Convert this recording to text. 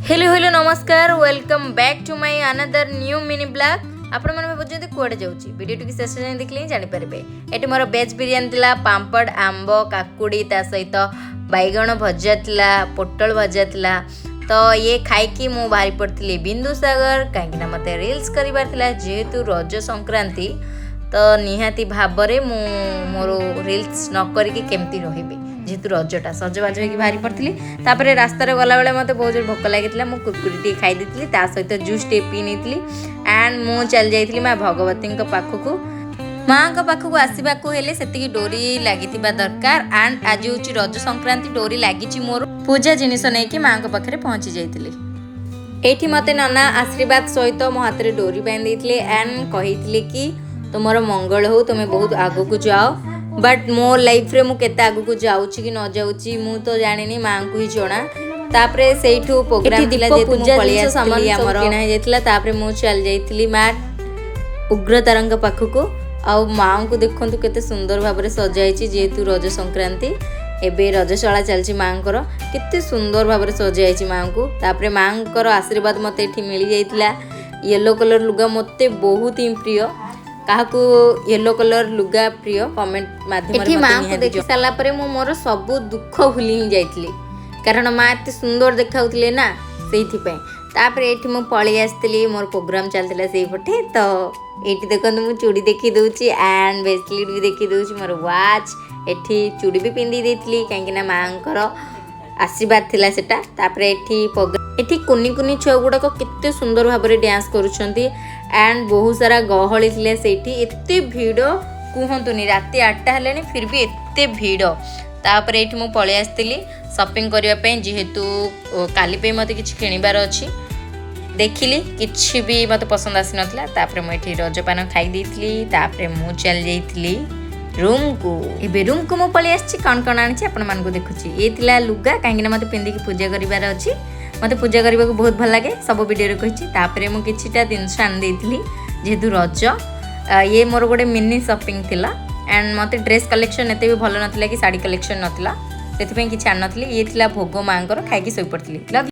Hello hello, ନମସ୍କାର। Welcome back to my another new mini vlog. ଆପଣମାନେ ଭାବୁଛନ୍ତି କୁଆଡ଼େ ଯାଉଛି? ଭିଡ଼ିଓଟିକୁ ଶେଷ ଯାଏଁ ଦେଖିଲେ ହିଁ ଜାଣିପାରିବେ। ଏଠି ମୋର ଭେଜ୍ ବିରିୟାନୀ ଥିଲା, ପାମ୍ପଡ଼, ଆମ୍ବ, କାକୁଡ଼ି, ତା ସହିତ ବାଇଗଣ ଭଜା ଥିଲା, ପୋଟଳ ଭଜା ଥିଲା। ତ ଇଏ ଖାଇକି ମୁଁ ବାହାରି ପଡ଼ିଥିଲି ବିନ୍ଦୁସାଗର, କାହିଁକିନା ମୋତେ ରିଲ୍ସ କରିବାର ଥିଲା। ଯେହେତୁ ରଜ ସଂକ୍ରାନ୍ତି, ତ ନିହାତି ଭାବରେ ମୁଁ ମୋର ରିଲ୍ସ ନ କରିକି କେମିତି ରହିବି? ଯେହେତୁ ରଜଟା, ସଜବାଜ ହେଇକି ବାହାରି ପଡ଼ିଥିଲି। ତାପରେ ରାସ୍ତାରେ ଗଲାବେଳେ ମୋତେ ବହୁତ ଜୋର ଭୋକ ଲାଗିଥିଲା। ମୁଁ କୁରକୁରି ଟିକେ ଖାଇ ଦେଇଥିଲି, ତା ସହିତ ଜୁସ୍ ଟିକେ ପିଇ ନେଇଥିଲି। ଆଣ୍ଡ ମୁଁ ଚାଲି ଯାଇଥିଲି ମା ଭଗବତୀଙ୍କ ପାଖକୁ। ମାଙ୍କ ପାଖକୁ ଆସିବାକୁ ହେଲେ ସେତିକି ଡୋରି ଲାଗିଥିବା ଦରକାର। ଆଣ୍ଡ ଆଜି ହେଉଛି ରଜ ସଂକ୍ରାନ୍ତି, ଡୋରି ଲାଗିଛି ମୋର। ପୂଜା ଜିନିଷ ନେଇକି ମାଙ୍କ ପାଖରେ ପହଞ୍ଚି ଯାଇଥିଲି। ଏଇଠି ମୋତେ ନନା ଆଶୀର୍ବାଦ ସହିତ ମୋ ହାତରେ ଡୋରି ବାନ୍ଧି ଦେଇଥିଲେ ଆଣ୍ଡ କହିଥିଲେ କି ତୁମର ମଙ୍ଗଳ ହଉ, ତୁମେ ବହୁତ ଆଗକୁ ଯାଅ। ବଟ୍ ମୋ ଲାଇଫ୍ରେ ମୁଁ କେତେ ଆଗକୁ ଯାଉଛି କି ନ ଯାଉଛି, ମୁଁ ତ ଜାଣିନି, ମାଆଙ୍କୁ ହିଁ ଜଣା। ତାପରେ ସେଇଠୁ ପ୍ରୋଗ୍ରାମ ଏଠି ଥିଲା ଦୀପ, ଯେହେତୁ ମୁଁ ପୂଜା ପଳେଇ ଜିନିଷ, ସାମାନ ଆସିଥିଲି, ସବୁ ଆମର କିଣା ହେଇଯାଇଥିଲା। ତାପରେ ମୁଁ ଚାଲି ଯାଇଥିଲି ମା ଉଗ୍ରତାରାଙ୍କ ପାଖକୁ। ଆଉ ମାଆଙ୍କୁ ଦେଖନ୍ତୁ, କେତେ ସୁନ୍ଦର ଭାବରେ ସଜା ହେଇଛି। ଯେହେତୁ ରଜ ସଂକ୍ରାନ୍ତି, ଏବେ ରଜଶାଳା ଚାଲିଛି ମାଆଙ୍କର। କେତେ ସୁନ୍ଦର ଭାବରେ ସଜା ହେଇଛି ମାଆଙ୍କୁ। ତାପରେ ମାଆଙ୍କର ଆଶୀର୍ବାଦ ମୋତେ ଏଠି ମିଳିଯାଇଥିଲା। ୟେଲୋ କଲର୍ ଲୁଗା ମୋତେ ବହୁତ ହିଁ ପ୍ରିୟ। କାହାକୁ ୟେଲୋ କଲର୍ ଲୁଗା ପ୍ରିୟ, କମେଣ୍ଟ ମାଧ୍ୟମରେ ଏଠି ମୋତେ ମାଆଙ୍କୁ ନିହାତି ଦେଖି ସାରିଲା ପରେ ମୁଁ ମୋର ସବୁ ଦୁଃଖ ଭୁଲି ହିଁ ଯାଇଥିଲି, କାରଣ ମା ଏତେ ସୁନ୍ଦର ଦେଖାଉଥିଲେ ନା, ସେଇଥିପାଇଁ। ତାପରେ ଏଇଠି ମୁଁ ପଳେଇ ଆସିଥିଲି, ମୋର ପ୍ରୋଗ୍ରାମ୍ ଚାଲିଥିଲା ସେଇପଟେ। ତ ଏଇଠି ଦେଖନ୍ତୁ, ମୁଁ ଚୁଡ଼ି ଦେଖି ଦେଉଛି ଆଣ୍ଡ ବ୍ରେସଲେଟ୍ ବି ଦେଖି ଦେଉଛି, ମୋର ୱାଚ୍। ଏଠି ଚୁଡ଼ି ବି ପିନ୍ଧି ଦେଇଥିଲି, କାହିଁକିନା ମାଆଙ୍କର ଆଶୀର୍ବାଦ ଥିଲା ସେଟା। ତାପରେ ଏଠି କୁନି କୁନି ଛୁଆ ଗୁଡ଼ାକ କେତେ ସୁନ୍ଦର ଭାବରେ ଡ୍ୟାନ୍ସ କରୁଛନ୍ତି। ଆଣ୍ଡ ବହୁତ ସାରା ଗହଳି ଥିଲା ସେଇଠି, ଏତେ ଭିଡ଼ କୁହନ୍ତୁନି। ରାତି 8ଟା ହେଲାଣି, ଫିର୍ ବି ଏତେ ଭିଡ଼। ତାପରେ ଏଇଠି ମୁଁ ପଳେଇ ଆସିଥିଲି ସପିଂ କରିବା ପାଇଁ, ଯେହେତୁ କାଲି ପାଇଁ ମୋତେ କିଛି କିଣିବାର ଅଛି। ଦେଖିଲି, କିଛି ବି ମୋତେ ପସନ୍ଦ ଆସିନଥିଲା। ତାପରେ ମୁଁ ଏଠି ରଜପାନ ଖାଇ ଦେଇଥିଲି। ତାପରେ ମୁଁ ଚାଲି ଯାଇଥିଲି ରୁମ୍କୁ। ଏବେ ରୁମ୍କୁ ମୁଁ ପଳେଇ ଆସିଛି। କ'ଣ କ'ଣ ଆଣିଛି ଆପଣମାନଙ୍କୁ ଦେଖୁଛି। ଇଏ ଥିଲା ଲୁଗା, କାହିଁକିନା ମୋତେ ପିନ୍ଧିକି ପୂଜା କରିବାର ଅଛି। ମୋତେ ପୂଜା କରିବାକୁ ବହୁତ ଭଲ ଲାଗେ, ସବୁ ଭିଡ଼ିଓରେ କହିଛି। ତାପରେ ମୁଁ କିଛିଟା ଜିନିଷ ଆଣି ଦେଇଥିଲି, ଯେହେତୁ ରଜ। ଇଏ ମୋର ଗୋଟେ ମିନି ସପିଂ ଥିଲା। ଆଣ୍ଡ ମୋତେ ଡ୍ରେସ୍ କଲେକ୍ସନ୍ ଏତେ ବି ଭଲ ନଥିଲା କି ଶାଢ଼ୀ କଲେକ୍ସନ୍ ନଥିଲା, ସେଥିପାଇଁ କିଛି ଆଣିନଥିଲି। ଇଏ ଥିଲା ଭୋଗ ମାଆଙ୍କର, ଖାଇକି ଶୋଇପଡ଼ିଥିଲି। ଲଭ୍।